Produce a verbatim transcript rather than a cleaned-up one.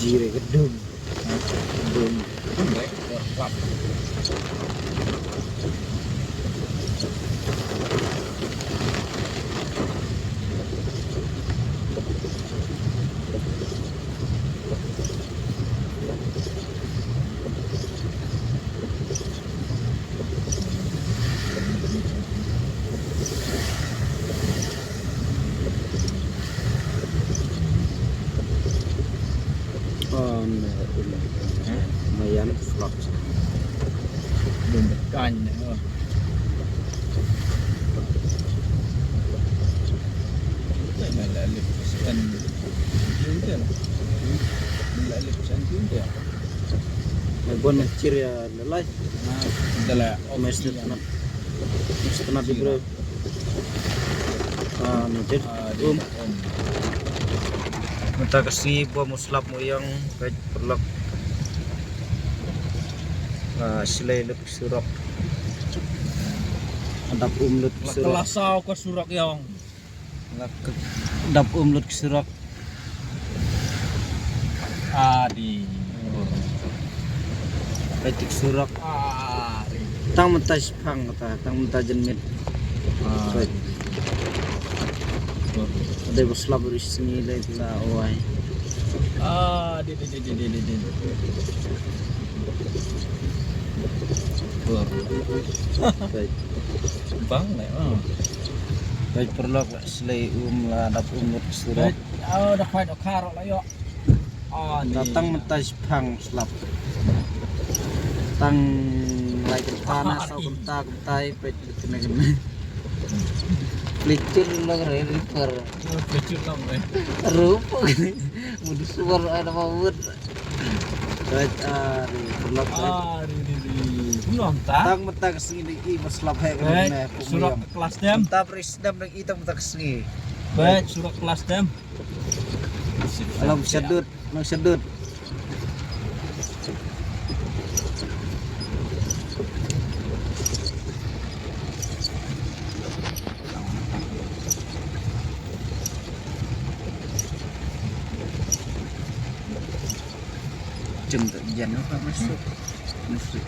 Ire gedung. Gedung. Mayan vlog. Bun kan. Bun cheer ya. Lai. Mesti tenat. Mesti tenat di bro. Ah, nanti. Um. Mynta ka sngi ba mu slap mu ïong, ka paralok. Ah, slei lut surok. Dap um lut surok. Ka surok ïong. Dap um lut surok. Adi. Peit surok. Adi. Tang mynta shipang kata, tang mynta janmiet. Adi. Dei ba slap ri sngi dei la oi. Adi, di, di. Bang ne. Peit paralok la slei um la dap um lut surok. Oh, da khwai da khar la ïoh. Ah, ni. Tang mynta shipang slap. Tang lai kynta na saw kynta kynta peit kane kane. Pelichur long re river. Pelichur long re. Rupa kane. Mudu suar ada mawut. Peit, ah, ri, paralok, peit. Ah, ri, ri, ri. Belum, ta? Tang mynta ka sngi dang i ba slap heh kane. Surok kelas dem. Mynta bri sdem dang i tang mynta ka sngi. Peit, surok kelas dem. Alam shadut, alam shadut. Jeng tak jan apa masuk. Masuk.